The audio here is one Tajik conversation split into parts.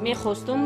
Мехостум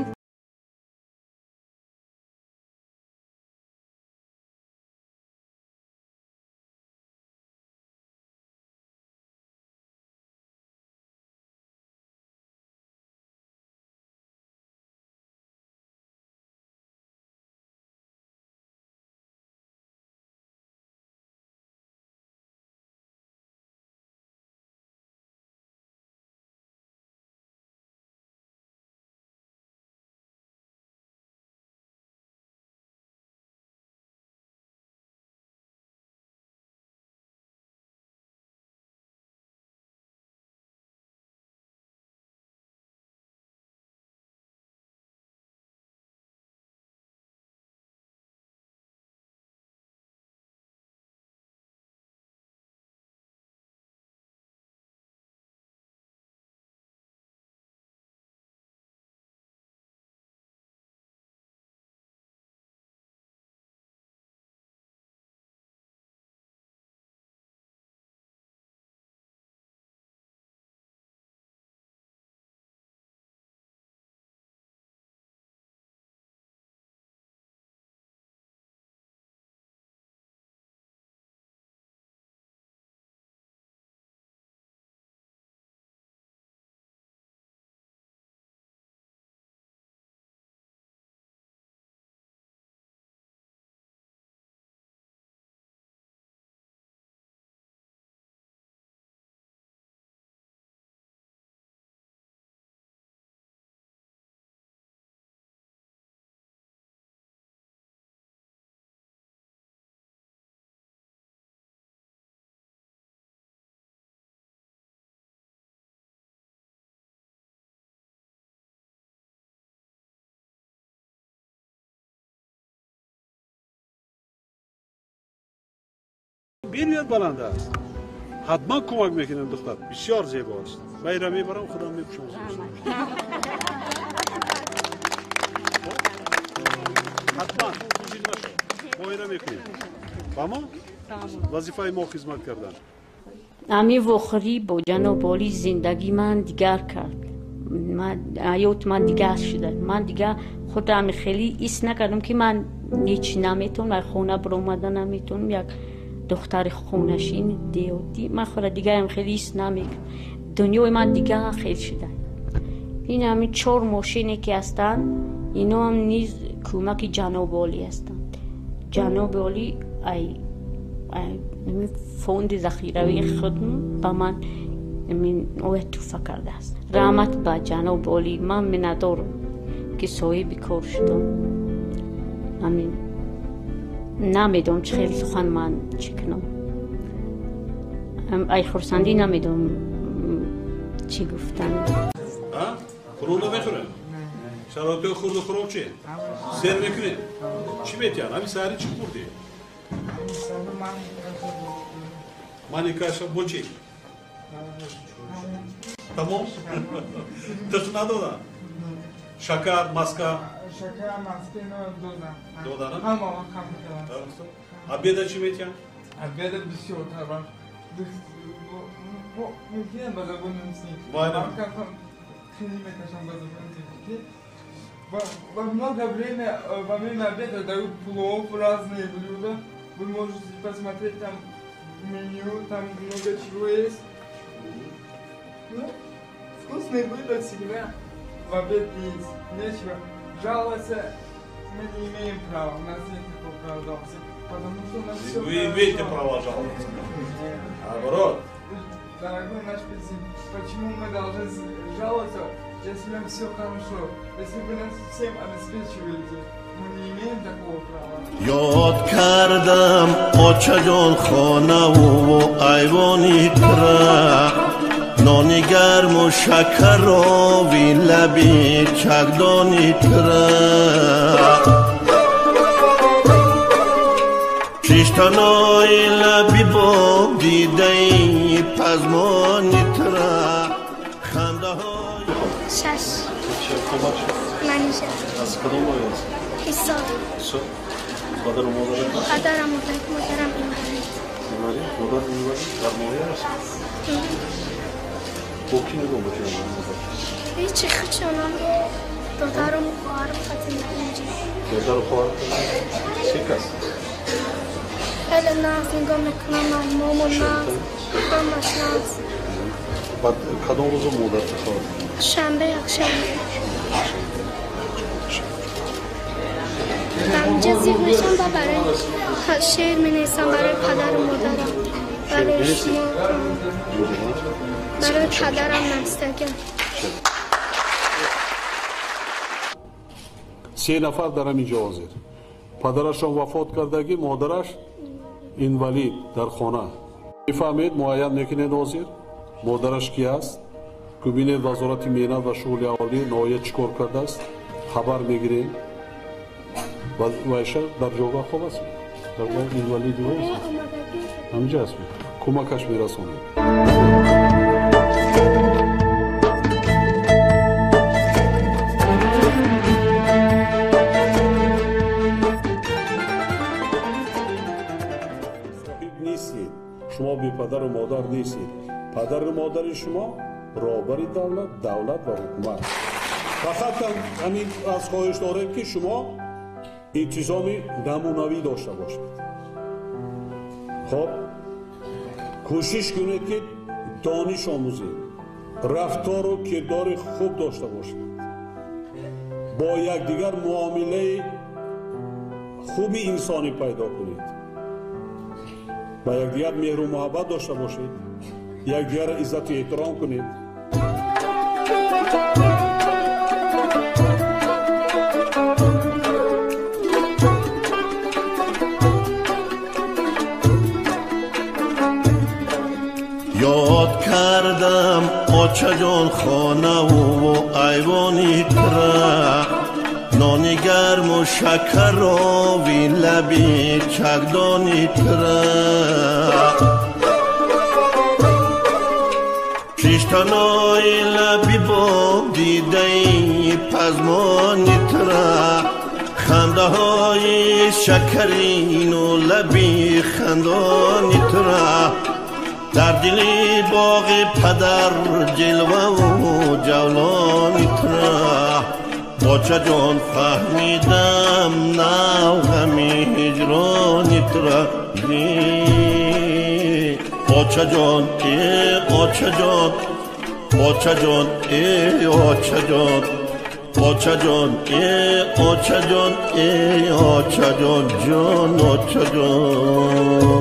бениҳоят баланд аст. Ҳатман кӯмак мекунем, духтар бисёр зебо аст. Байра мебарам, худам мепӯшам. Ҳатман хиҷил нашав, моира мекунем. Фаҳмо? Вазифаи мо хизмат кардан. Ҳамин вохӯрӣ бо ҷаноби олӣ зиндагии ман дигар кард. Ҳаёти ман дигар шуда. Ман дигар худам хеле ҳис накардам, ки ман ҳеҷ наметавонам, аз хона баромада наметавонам. Як духтари хонашин деҳотӣ, ман худро дигарам хеле ҳис намекунам. Дунёи ман дигар хел шуда. Ин ҳамин 4 мошине ки ҳастанд, ино ҳам низ кӯмаки ҷаноби олӣ ҳастанд. Ҷаноби олӣ ай фонди захиравии худ ба ман оя туҳфа кардааст. Раҳмат ба ҷаноби олӣ. Ман миннатдорам, ки соҳиби кор шудам. Ҳамин намедонам чӣ хел сухан ман чӣ кунам. Ай хурсандӣ намедонам чӣ гуфтан. Хӯрок намехӯрем? Шароити хурду хӯрок чи? Сер мекунем? Чӣ метиҳанд? Ҳамин саҳари чӣ хӯрдӣ? Маника бо чӣ? Тамом? Тиқ надоданд? Шакар, маска? Шакар, маска доданд. Доданд? Ҳама вақт мекарданд. Обеда чӣ метиҳанд? Обеда бисёртар. Мекунем ба забони русӣ. Хеле мекашам ба забони тоҷикӣ. Во много время, во время обеда дают плов, разные блюда. Вы можете посмотреть там меню, там много чего есть. Ну, вкусные блюда всегда в обед есть. Нечего жаловаться, мы не имеем права, у нас нет такого права жаловаться, потому что у нас все Вы имеете право жаловаться. Наоборот. Дорогой наш президент, почему мы должны жаловаться, если нам все хорошо, если вы нас всем обеспечиваете? Мы не имеем такого права. Ёд кардам, очаҷон, хонаву айвони тра, нони гарму шакарови лаби чагдони тра, шиштанои лаби боб дидаи пазмони тра, хандаҳои Шаш. Манижа. Аз кадом оя аст? Ҳисор. Ҳисор. Падару модарат? Падарам модарам инвалид. Инвалид? Модар инвалид? Дар ноҳия аст? Бо кӣ нигоҳ мекунад модар? Ҳечи, худшонам. Додарам, хоҳарам зиндагӣ мекунам. Додару хоҳар чӣ кас? Хеле нағз нигоҳ мекунам, мамон нағз, ҳамаш нағз. Баъд кадом рӯзо модар хоҳар? Шанбе, якшанбе. Ҳамҷа зиқ мешам ва барои шеър менависам барои падару модарам. Барои шумо, барои падарам навистагиам. Се нафар дар ҳамин ҷо ҳозир. Падарашон вафот кардагӣ, модараш инвалид дар хона. Мефаҳмед, муайян мекунед ҳозир модараш ки аст? Бубинед вазорати меҳнат ва шуғли аҳолӣ ноҳия чӣ кор кардааст, хабар мегирем. Вайша дар ҷойгоҳ хоб аст? Дар инвалид аст? Ҳаминҷа аст? Кӯмакаш мерасонем. Шумо бепадару модар нестед. Падару модари шумо роҳбари давлат, давлат ва ҳукумат. Фақат ҳамин аз хоҳиш дорем, ки шумо интизоми намунавӣ дошта бошед. Хоб, кӯшиш кунед, ки дониш омӯзед, рафтору кирдори хуб дошта бошед, бо якдигар муомилаи хуби инсонӣ пайдо кунед, ба якдигар меҳру муҳаббат дошта бошед, якдигарро иззату эҳтиром кунед. Ёд кардам очаҷон хонаву айвони тра, нони гарму шакарови лаби чагдони тра. Шиштанои лаби боб дидаи пазмони тра, хандаҳои шакарину лаби хандони тра. Дар дили боғи падар ҷилваву ҷавлони тра. Очаҷон фаҳмидам нав ғами ҳиҷрони тра. Очаҷон, э очаҷон, очаҷон, э очаҷон, очаҷон, э очаҷон, э очаҷон, ҷон очаҷон.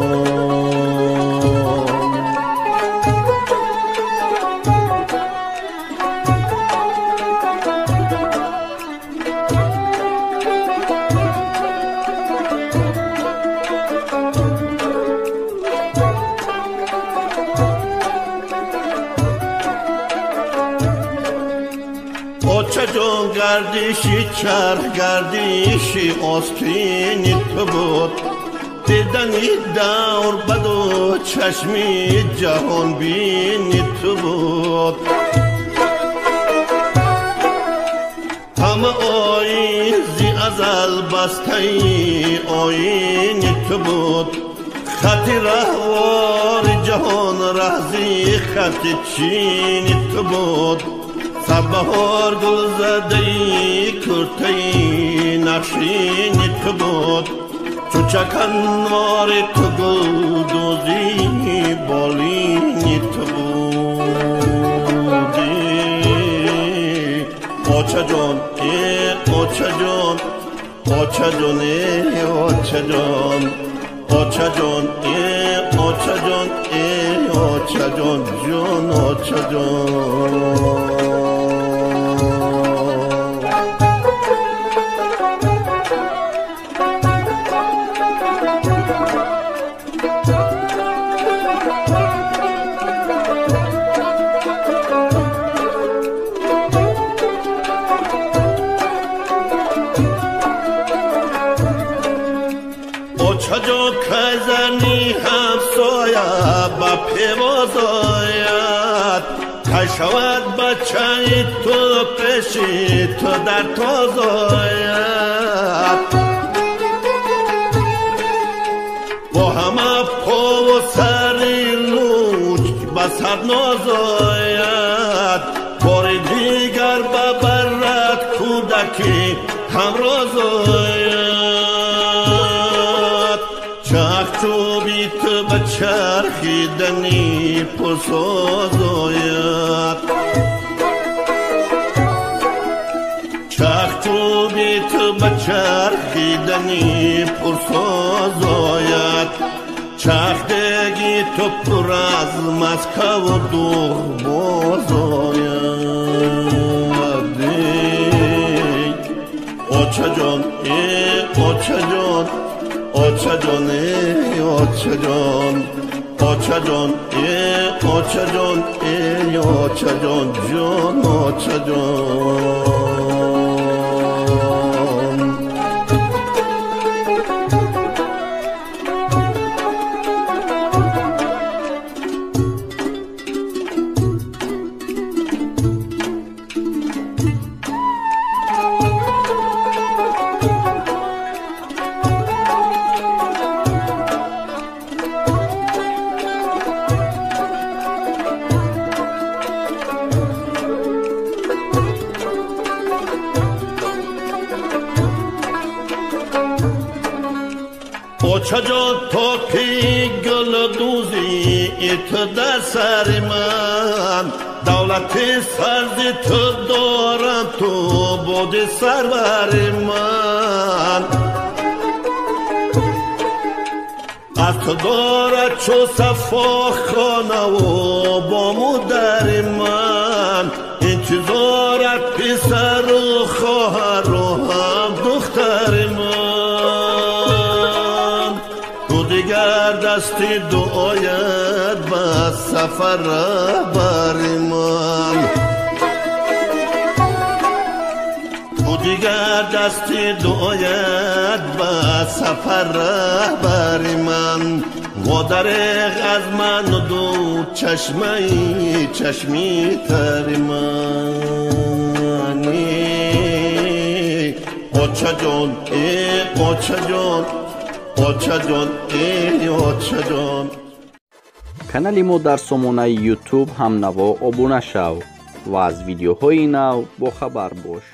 Очаҷон гардиши чарх, гардиши остини ту буд, дидани давр баду чашми ҷаҳонбини ту буд. Ҳама оизи азал бастаи оини ту буд, хати раҳвори ҷаҳон раҳзи хати чини ту буд. Садбаҳор гулзадаи куртаи нақшини ту буд, чу чаканвори ту гулдӯзи болини ту буди. Очаҷон, э очаҷон, очаҷон, э очаҷон, очаҷон, э очаҷон, э очаҷон, ҷон очаҷон. Очаҷон казани ҳамсоя ба певоз ояд, кай шавад бачаи ту пеши ту дар тоз ояд. Бо ҳама пову сари луч ба сад ноз ояд, бори дигар ба барад кӯдак. кӯдаки ҳамроз ояд. Чахчӯби ту ба чархидани пурсоз ояд. Чахчӯби ту ба чархидани пурсоз ояд. Чахдеги ту пур аз Маскаву дур боз ояд. Очаҷон, э очаҷон, очаҷон, э очаҷон, очаҷон, э очаҷон, э очаҷон, ҷон очаҷон. Очаҷон, то ки гулдӯзӣ ту дар сари ман, давлати сарзи ту дорам, ту буди сарвари ман. Аз ту дорад чу сафо хонаву бому дари ман, интизорат писару хоҳару ҳам духтари ман. Дигар дасти дуоят ба сафар раҳбари ман. Ту дигар дасти дуоят ба сафар раҳбари ман. Водареғ аз ману ду чашмаи чашми тари ман. Очаҷон, э очаҷон, очаҷон, э очаҷон. Канали мо дар сомонаи YouTube ҳамнаво обуна шав ва аз видеоҳои нав бохабар бош.